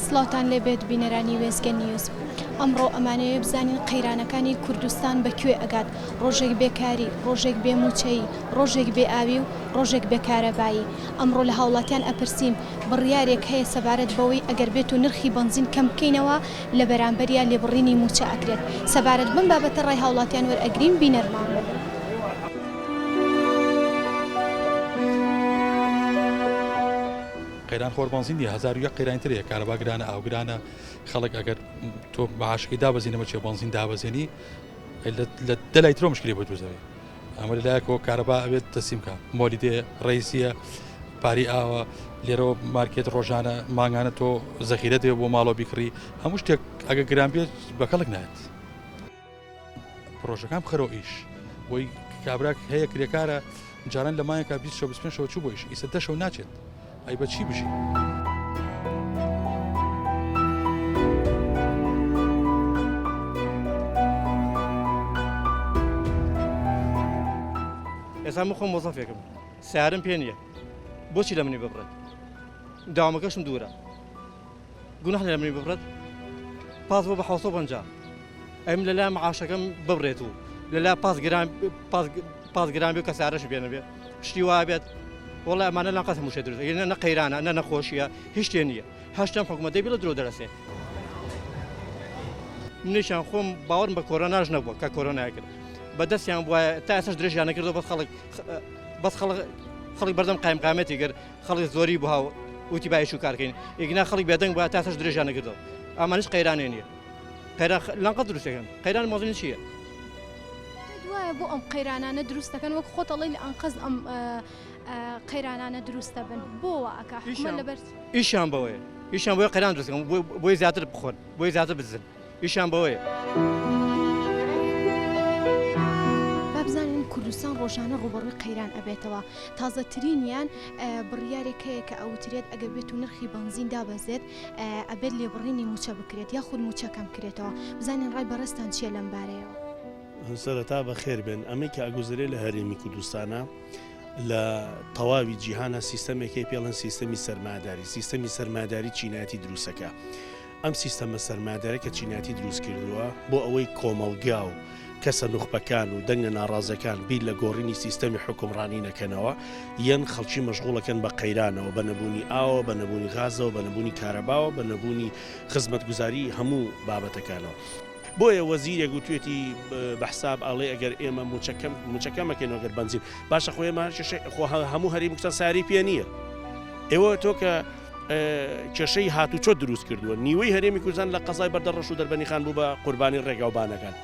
سڵاوتان لێبێت بینەرانی وێستگە نیوز. ئەمڕۆ ئەمانەوێ بزانین قەیرانەکانی کوردستان بە کوێ ئەگات، ڕۆژێک بێکاری، ڕۆژێک بێ مووچەیی، ڕۆژێک بێ ئاوی و ڕۆژێک بێ کارەبایی. ئەمڕۆ لە هاوڵاتیان ئەپرسین بڕیارێک هەیە سەبارەت بەوەی ئەگەر بێت و نرخی بەنزین کەم بکەینەوە لە بەرامبەریا لێبڕینی مووچە ئەکرێت. سەبارەت بەم بابەتە ڕای هاوڵاتیان وەرئەگرین بینەرمان بن. قەیران خۆر بەنزین نیە 1001 قەیرانی تر هەیە کارەبا گرانە ئاو گرانە خەڵک ئەگەر تۆ معاشەکەی دابەزینەوە چێ بەنزین دابەزێنی لە دەلای ترۆ مشکلی بۆ دروست دەبێت ئەمە لەلایەکەوە کارەبا ئەوێت تەسیم کە مۆلیدێ ڕئیسیە پاری ئاوە لێرەوە مارکێت ڕۆژانە مانگانە تۆ زەخیرە دێ بۆ ماڵەوە بیکڕی هەموو شتێک ئەگە گران بێت بە کەڵک نایەت پرۆژەکان بخەرەوە ئیش بۆی کابراک هەیە کرێکارە جاران لە مایەکە 20 شەو 25 شەوە چوو بۆ ئیش ئیسە دە شەو ناچێت ئەی بە چی بژی؟ ئێستا من خۆم مۆزەفێکم سیارم پێ نییە بۆچی لە منی ببڕێت داوامەکەشم دوورە گوناح لە منی ببڕێت پاس بۆ بە 750 ئەم لەلا معاشەکەم ببڕێت و لەلا پاس گران پاس پاس گران بێ کە سارەش پێ نەبێ شتی وا بێت وەڵا ئەمانە لەم قەت هەموو شتێ دروست نە قەیرانە نە نەخۆشیە هیچ شتێ نییە هەشتم حکوومەتەی بڵێ درۆ دەرەسێ منیشان خۆم باوەڕم بە کۆرۆناش نەبووە کە کۆرۆنای کرد بە دەستیان بووە تا ئێستاش درێژیان نەکردەوە بەس خەڵک بەس خەڵک خەڵک بەردەم قایمقامەتی کرد خەڵک زۆری بوو هاو وتی با ئیش و کارکەین ئیگنا خەڵک بێدەنگ بووە تا ئێستاش درێژیان نەکردەوە ئەمانیش قەیرانێ نییە قەیران لەنقە دروستەکەن قەیران مەزن چییە؟ پێت وایە بۆ ئەم قەیرانانە دروست دەکەن وەک خۆت ئەڵێی لە ئەنقەست ئەم قەیرانانە دروست دەبن بۆ وا ئەکا حکومەت لەبەر ئیشیان بەوەیە ئیشیان بۆیە قەیران دروست دەکەن بۆی زیاتر بخۆن بۆی زیاتر بدزن ئیشیان بەوەیە. با بزانین کوردستان ڕۆژانە ڕووبەڕووی قەیران ئەبێتەوە تازەترینیان بڕیارێک هەیە کە ئەوترێت ئەگەر بێت و نرخی بەنزین دابەزێت ئەبێت لێبڕینی مووچە بکرێت یاخود مووچە کەم کرێتەوە بزانین ڕای بەڕێزتان چیە لەم بارەیەوە؟ سەرەتا بەخێر بێن. ئەمەی کە ئەگوزەرێ لە هەرێمی کوردستانا لە تەواوی جیهانا سیستەمێک هەیە پێڵێن سیستەمی سەرمایەداری سیستەمی سەرمایەداری چینایەتی دروستەکە ئەم سیستەمە سەرمایەدارە کە چینایەتی دروست کردووە بۆ ئەوەی کۆمەڵگا و کەسە نوخبەکان و دەنگە ناڕازەکان بیر لە گۆڕینی سیستەمی حوکمڕانی نەکەنەوە یەن خەڵکی مەشغوڵەکەن بە قەیرانەوە بە نەبوونی ئاوە بە نەبوونی غازەوە بە نەبوونی کارەباوە بە نەبوونی خزمەتگوزاری هەموو بابەتەکانەوە. بۆیە وەزیرێک وتوێتی بە حساب ئەڵێ ئەگەر ئێمە موچە کەم موچە کەم ئەکەین ئەگەر بەنزین باشە خۆ ئێمە کێشەی خۆ هەموو هەرێمی کوردستان ساری پێ نییە ئێوە تۆ کە کێشەی هاتوچۆ دروست کردووە نیوەی هەرێمی کوردستان لە قەزای بەردەڕەش و دەربەنیخان بوو بە قوربانی ڕێگاوبانەکان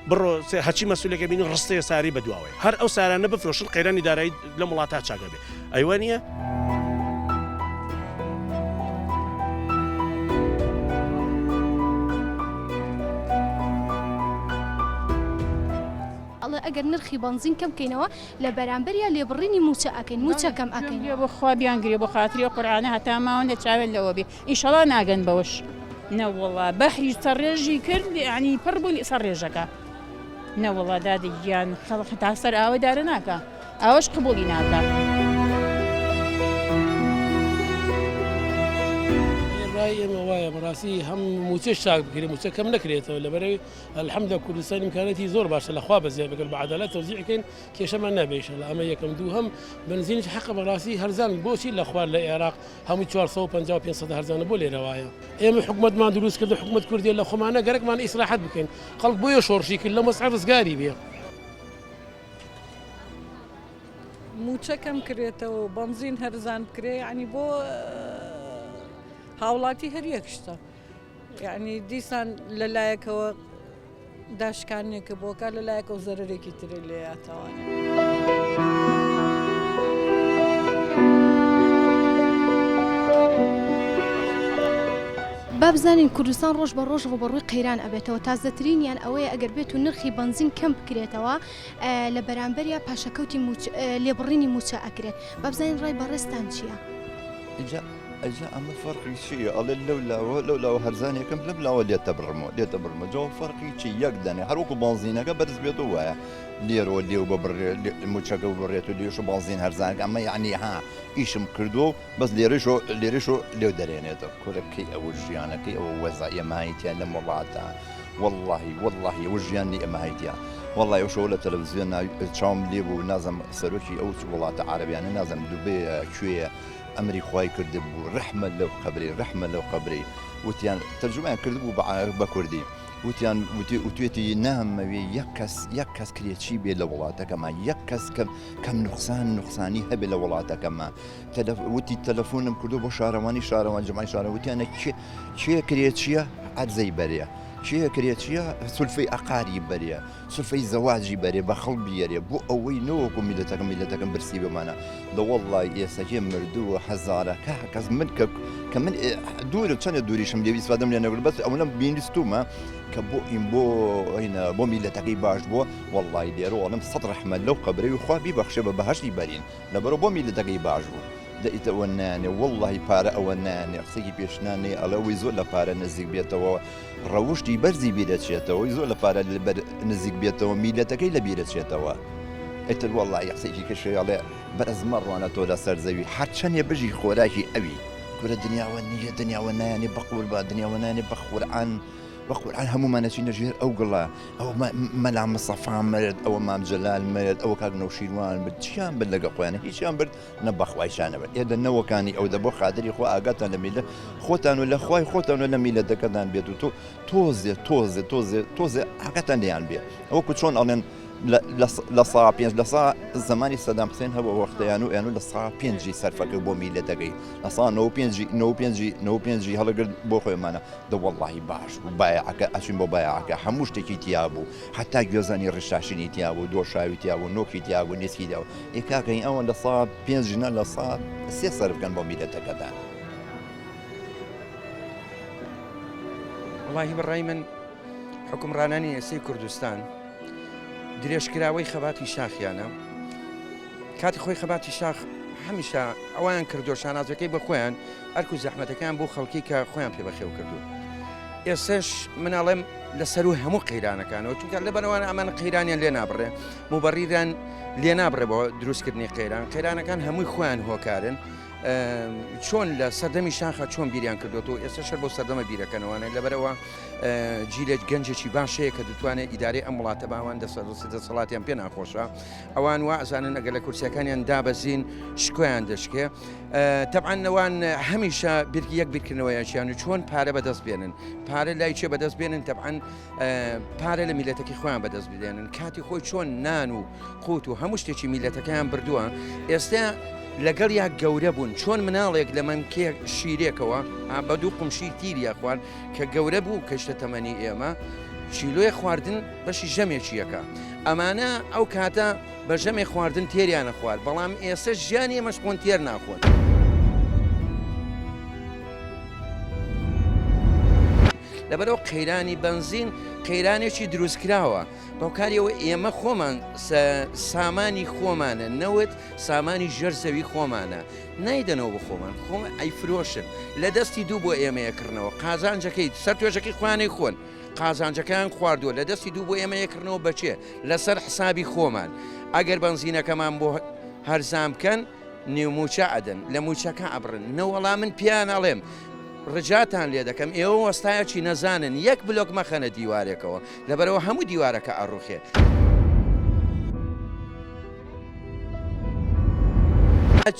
بڕۆ هەچی مەسولێکە بینی ڕستەیە ساری بەدواوەیە هەر ئەو سارانە بفرۆشن قەیرانی دارایی لەم وڵاتە چاکە بێ ئەیوە نییە؟ ئەڵێ ئەگەر نرخی بەنزین کەم کەینەوە لە بەرامبەریا لێبڕینی موچە ئەکەین موچە کەم ئەکەین. بۆ خوا بیانگرێ بۆ خاتری ئەو قورعانە هەتا ماون لە چاوێن لەوە بێ ئیشەڵا ناگەن بەوەش. نەوەڵا بەحری سەرڕێژی کرد یانی پڕ بوو سەرڕێژەکە نەوەڵا دادە گیان خەڵک هەتا سەر ئاوە دارە ناکا ئاوەش قبوڵی ناکا. ڕای ئێمە وایە بەڕاستی هەم موچەش چاک بکرێت موچە کەم نەکرێتەوە لەبەرەوەی الحمد کوردستان ئیمکانەتی زۆر باشە لەخوا بەزیاد بگەل بە عەدالەت تەوزیع کەین کێشەمان نابێ ئیشەڵا ئەمە یەکەم دووهەم بەنزینیش حەقە بەڕاستی هەرزان بۆچی لە خوار لە ئێراق هەمووی 450 و 500 هەرزانە بۆ لێرە وایە ئێمە حکومەتمان دروست کرد حکومەت کوردیە لە خۆمانە گەرەکمان ئیسراحەت بکەین خەڵک بۆیە شۆڕشی کرد لە مەسعە ڕزگاری بێ. مووچە کەم کرێتەوە و بەنزین هەرزان بکرێ یعنی بۆ هاوڵاتی هەر یەک شتە یعنی دیسان لە لایەکەوە داشکانێکە بۆ کار لە لایەکەوە زەرەرێکی تری لێیاتەوانێ. با بزانین کوردستان ڕۆژ بە ڕۆژ ڕووبەڕووی قەیران ئەبێتەوە تازەترینیان ئەوەیە ئەگەر بێت و نرخی بەنزین کەم بکرێتەوە لە بەرامبەریا پاشەکەوتی لێبڕینی مووچە ئەکرێت با بزانین ڕای بەڕێزتان چییە؟ ئینجا. ئەجا ئەمە فەرقی چییە ئەڵێ لەو لاوە لەو لاوە هەرزانێکم لەم لاوە لێتە بڕمەوە لێتە بڕمە جا فەرقی چی یەک دەنێ هەروەکو بانزینەکە بەرز بێتەوە وایە لێرەوە لێو ببڕێ موچەکە ببڕێت و لێش و بانزین هەرزانەکە ئەمە یعنی ها ئیشم کردووە و بەس لێرەشۆ لێرەشۆ لێو دەرێنێتەوە کورە کەی ئەوە ژیانەکەی ئەوە وەزع ئێمە هەیتیان لەم وڵاتە واللهی واللهی ئەوە ژیان نی ئێمە هەیتیان واللهی ئەو شەوە لە تەلەڤزیۆن چاوم لێ بوو نازم سەرۆکی ئەو وڵاتە عەرەبیانە نازم دوبەیە کوێیە ئەمری خوای کردبوو رەحمە لەو قەبرەی رەحمە لەو قەبرەی وتیان تەرجومەیان کردبوو بە بە کوردی وتیان وتی وتوێتی نامەوێ یەک کەس یەک کەس کرێچی بێ لە وڵاتەکەمان یەک کەس کەم کەم نوقسان نوقسانی هەبێ لە وڵاتەکەمان تەلەف وتی تەلەفۆنم کردو بۆ شارەوانی شارەوان جمعی شارە وتیانە کێ کێ کرێچیە عەرزەی بەرێ کێ کرێچیە سولفەی ئەقاری بەرێ سفەی زەواجی بەرێ بە خەڵک بیەرێ بۆ ئەوەی نەوەکو میلەتەکەم میلەتەکەم برسی بمانە دە وەڵڵای ئێسەکێ مردووە هەزارەکە کەس من کە کە من دوورە چەندە دووریشم لێ ئیسفادەم لێ نەکرد بەس ئەوەنەم بینستومە کە بۆ ئیم بۆ هینە بۆ میلەتەکەی باش بووە وەڵڵای لێرە وەڵم سەد ڕەحمە لەو قەبرەی و خوا بیبەخشێ بە بەهەشتی بەرین لەبەرەوە بۆ میلەتەکەی باش بوو دە ئیتە ئەوە نانێ وەڵڵاهی پارە ئەوە نانێ قسەکی پێشنا نێ ئەڵێ ئەوەی زۆر لە پارە نزیک بێتەوە ڕەوشتی بەرزی بیرەچێتەوە زۆر لە پارە بەر نزیک بێتەوە میلەتەکەی لە بیرەچێتەوە ئیتر وەڵڵاهی قسەکی کەشێ ئەڵێ بەرز مەڕوانە تۆ لەسەر زەوی هەرچەنێ بژی خۆراکی ئەوی کورە دنیاوە نییە دنیاوە نایانێ بەقوربان دنیاوە نانێ بە قورعان بە قورعان هەموومان ئەچینە ژێر ئەو گڵە ئەوە مەلا مستەفا مرد ئەوە مام جەلال مرد ئەوە کاک نەوشیروان مرد چیان برد لەگە خۆیان هیچیان برد نە بەخوای چیان نەبرد ئێ لە نەوەکانی ئەو دە بۆ خاتری خوا ئاگاتان لە میلەت خۆتان و لە خوای خۆتان و لە میلەتەکەتان بێت و تۆ تۆزێ تۆزێ تۆزێ تۆزێ ئاگاتان لێیان بێ وەکو چۆن ئەڵێن لە سا پێنج لە سا زمانی سەدام حسێن هەبوو وەختیان و ئەنو لە سا پێنجی سەرفەکە بۆ میلەتەکەی لە سا نۆ پێنجی نۆ پێنجی نۆ پێنجی هەڵەگرت بۆ خۆیمانە دە وەڵڵاهی باش بوو بایەعەکە ئەچوین بۆ بایەعەکە هەموو شتێکی تیا بوو هەتا گوێزانی ڕیشتاشینی تیا بوو دۆشاوی تیا بوو نۆکی تیا بوو نیسکی تیا بوو ئێ کاکە هی ئەوان لە سا پێنج ژنە لە سا سێ سەرف بکەن بۆ میللەتەکەتان. وەڵاهی بە ڕای من حوکمڕانانی ئێستەی کوردستان درێژکراوەی خەباتی شاخیانە کاتی خۆی خەباتی شاخ هەمیشە ئەویان کردو شانازەکەی بە خۆیان ئەرک و زەحمەتەکان بۆ خەڵکی کە خۆیان پێ بەخێو کردو ئێسش مناڵێم لە سەرو هەموو قەیرانەکانەوە چونکە لە بەرەوان ئەمان قەیرانیان لێ نابڕێ مبەڕیران لێ نابڕێ بۆ دروستکردنی قەیران قەیرانەکان هەمووی خۆیان هۆکارن چۆن لە سەردەمی شاخە چۆن بیریان کردوەوە ئێستا شەر بۆ سەردەمە بیرەکەنەوەە لەبەرەوە جیلێک گەنجێکی باش هەیە کە دەتوانێت ئیدارەی ئەم وڵاتە بە ئەوان دەسەڵاتیان پێ ناخۆشە ئەوان وا ئەزانن ئەگەر لە کورسیەکانیان دابەزین شکۆیان دەشکێ تەبعەن ئەوان هەمیشە بیرکی یەک بیرکردنەوەیەکیان و چۆن پارە بەدەست بێنن پارە لای چێ بەدەست بێنن تەبعەن پارە لە میلەتەکەی خۆیان بەدەست بدێنن کاتی خۆی چۆن نان و قوت و هەموو شتێکی میلەتەکەیان بردووە ئێستا لەگەڵ یا گەورە بوون چۆن مناڵێک لە مەمکێ شیرێکەوە بە دوو قمشی تیریە خوارد کە گەورە بوو کەشتە تەمەنی ئێمە کیلۆیە خواردن بەشی ژەمێکی یەکە ئەمانە ئەو کاتە بە ژەمێ خواردن تێریانە خوارد بەڵام ئێستا ژیانی ئێمەش خۆن تێر ناخۆن. لەبەرەوە قەیرانی بەنزین قەیرانێکی دروستکراوە بەوکاریەوە ئێمە خۆمان سامانی خۆمانە نەوت سامانی ژێر زەوی خۆمانە نایدەنەوە بۆ خۆمان خۆم ئەیفرۆشن لە دەستی دوو بۆ ئێمە یەکڕنەوە قازانجەکەی سەر توێژەکەی خۆیانەی خۆن قازانجەکەیان خواردووە لە دەستی دوو بۆ ئێمە یەکڕنەوە بەچێ لەسەر حسابی خۆمان ئەگەر بەنزینەکەمان بۆ هەرزان بکەن نیو موچە ئەدەن لە موچەکە ئەبڕن نەوەڵا من پیان ئەڵێم ڕجاتان لێ دەکەم ئێوە وەستایەکی نەزانن یەک بلۆک مەخەنە دیوارێکەوە لەبەرەوە هەموو دیوارەکە ئەڕوخێ.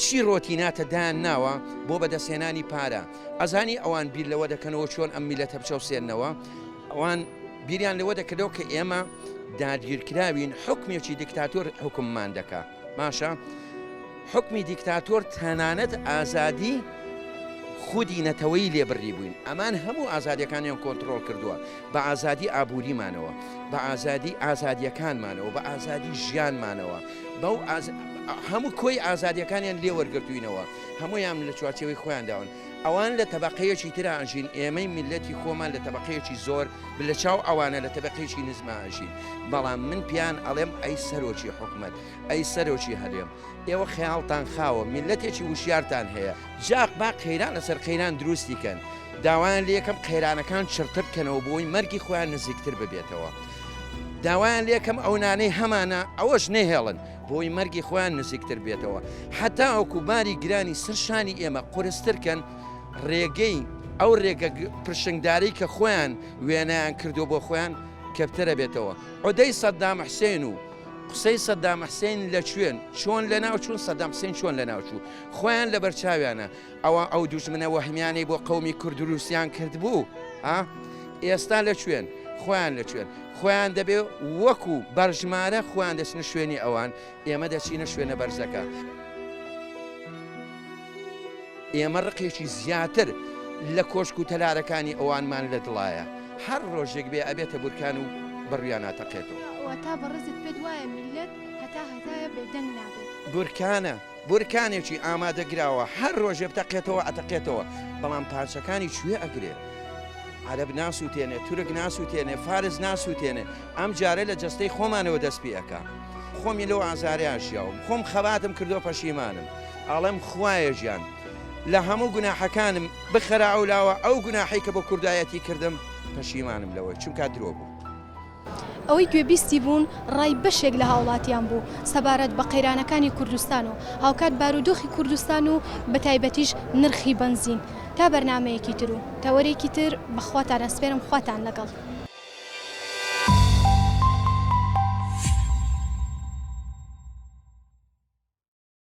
چی ڕۆتیناتە دایان ناوە بۆ بەدەستهێنانی پارە ئەزانی ئەوان بیر لەوە دەکەنەوە چۆن ئەم میلەتە بچەوسێنەوە ئەوان بیریان لەوە دەکردەوە کە ئێمە داگیرکراوین حکمێکی دیکتاتۆر حکممان دەکا باشە حکمی دیکتاتۆر تەنانەت ئازادی خودی نەتەوەی لێ بڕی بووین ئەمان هەموو ئازادیەکانیان کۆنتترۆل کردووە بە ئازادی ئابووریمانەوە بە ئازادی ئازادیەکانمانەوە بە ئازادی ژیانمانەوە بەو هەموو کۆی ئازادیەکانیان لێ وەرگرتووینەوە هەموویان لە چوارچێوەی خۆیان داون. ئەوان لە تەبەقەیەکی ترا ئەژین، ئێمەی میللەتی خۆمان لە تەبەقەیەکی زۆر لە چاو ئەوانە لە تەبەقەیەکی نزما ئەژین. بەڵام من پێیان ئەڵێم ئەی سەرۆکی حکومەت، ئەی سەرۆکی هەرێم، ئێوە خەیاڵتان خاوە، میللەتێکی وشیارتان هەیە، جا با قەیران لەسەر قەیران دروستی کەن، داوایان لێکەم قەیرانەکان چڕتر بکەنەوە بۆی مەرگی خۆیان نزیکتر ببێتەوە. داوایان لێکەم ئەو نانەی هەمانە ئەوەش نەهێڵن بۆی مەرگی خۆیان نزیکتر بێتەوە. هەتاوەکو باری گرانی سەر شانی ئێمە قورستر کەن، ڕێگەی ئەو ڕێگە پرشنگدارەی کە خۆیان وێنایان کردووە بۆ خۆیان کەپترە بێتەوە. عودەی سەدام حسێن و قسەی سەدام حسێن لە کوێن؟ چۆن لەناو چوون؟ سەدام حسێن چۆن لەناو چوو؟ خۆیان لەبەر چاویانە. ئەوە ئەو دوژمنە وەهمیانەی بۆ قەومی کورد دروستیان کردبوو ئا ئێستا لە کوێن؟ خۆیان لە کوێن؟ خۆیان دەبێ وەکو بەرژمارە خۆیان دەچنە شوێنی ئەوان، ئێمە دەچینە شوێنە بەرزەکە. ئێمە ڕقێکی زیاتر لە کۆشک و تەلارەکانی ئەوانمان لە دڵایە. هەر ڕۆژێک بێ ئەبێتە بورکان و بە ڕوویانا تەقێتەوە. واتا بەڕێزت پێت وایە میللەت هەتا هەتایە بێدەنگ نابێت؟ بورکانە. بورکانێکی ئامادەگراوە هەر ڕۆژێ بتەقێتەوە ئەتەقێتەوە بەڵام پارچەکانی کوێ ئەگرێ؟ عەرەب ناسوتێنێ تورک ناسوتێنێ فارس ناسوتێنێ ئەم جارە لە جەستەی خۆمانەوە دەست پێ ئەکا خۆمی لەو ئازارەیا ژیاوم خۆم خەباتم کردوە پەشیمانم ئەڵێم خوایە گیان لە هەموو گوناحەکانم بخەرە ئەولاوە ئەو گوناحەی کە بۆ کوردایەتی کردم پەشیمانم لەوەی چونکا درۆ بوو. ئەوەی گوێبیستی بوون ڕای بەشێک لە هاوڵاتیان بوو سەبارەت بە قەیرانەکانی کوردستان و هاوکات بارودۆخی کوردستان و بەتایبەتیش نرخی بەنزین. تا بەرنامەیەکی تر و تەوەرێکی تر بە خواتان ئەسپێرم خواتان لەگەڵ.